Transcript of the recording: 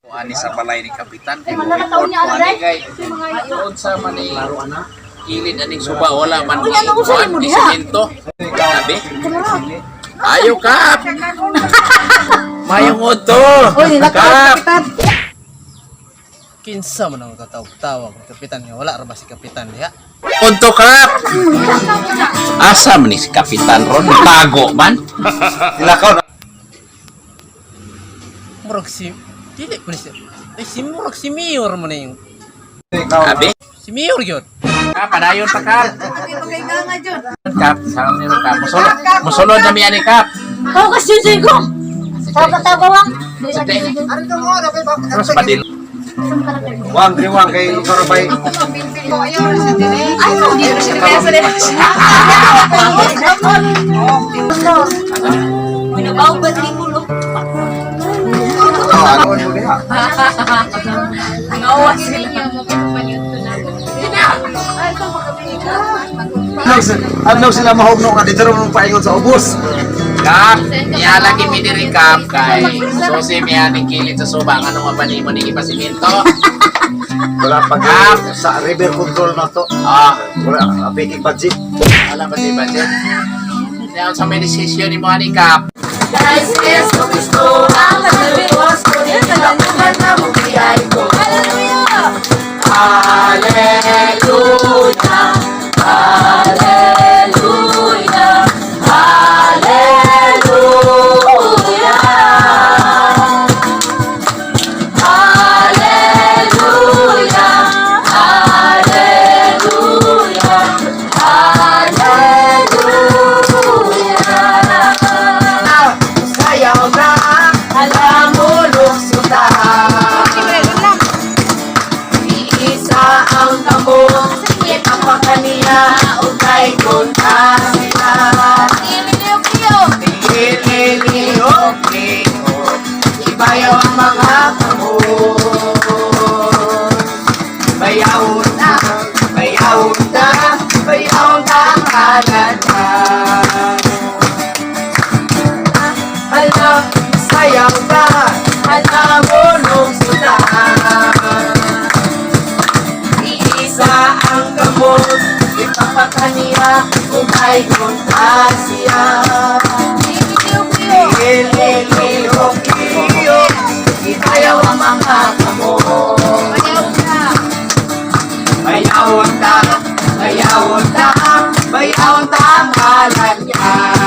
Ani sa balay ni Kapitan kay mo report ko ani kay unsa man ni kilid aning suba, wala man ni kuan ni semento. Sabi? Ayo, Kap. Mayong udto. Kap. Kinsa man ang katawag-tawag ni Kapitan nga wala ra ba si Kapitan diha? Udto, Kap. Asa man ni si Kapitan ron, tago man? Nilakaw na. Murag si dili po ni si ay si murag si Mayor mo na yung Abi? Si Mayor gyud. Kap, padayon pa, Kap. Kap, salam nilo, Kap. Musulod, musulod na mi ani, Kap. Tawag ka siya ko. Tawag ka tawag wang. Terus padil. Wang, diri wang kay ikaw ra bay. Ay, no, dito siya. Pinabaw ba ni Mulo? Oh, ano mo diha? Ngawa sila. Ano sila mahugno nga dito ra mo paingon sa ubos. Kap, niya lagi mi diri, Kap, kay susi mi ani kilid sa suba, ngano nga ba nimo ni ipasiminto? Wala pa sa river control na to. Ah, Wala apiki budget. wala ba di budget? Niya sa may desisyon ni mo ani, Kap. Sayaw na, alam mo luksuta. Iisa ang kamot, ipapakaniya o kay konta sila. Lililio-lio, ibayaw ang mga kamot. Bayaw na, bayaw na, bayaw na ang alala. Hala, sayaw ka, hala mo lungsuta. Iisa ang gamot, ipapakaniya kung ay kontasya. Ililiyo-liyo, itayaw ang mga kamot. Bayaw ta, bayaw ta, bayaw ta ang ngalan niya.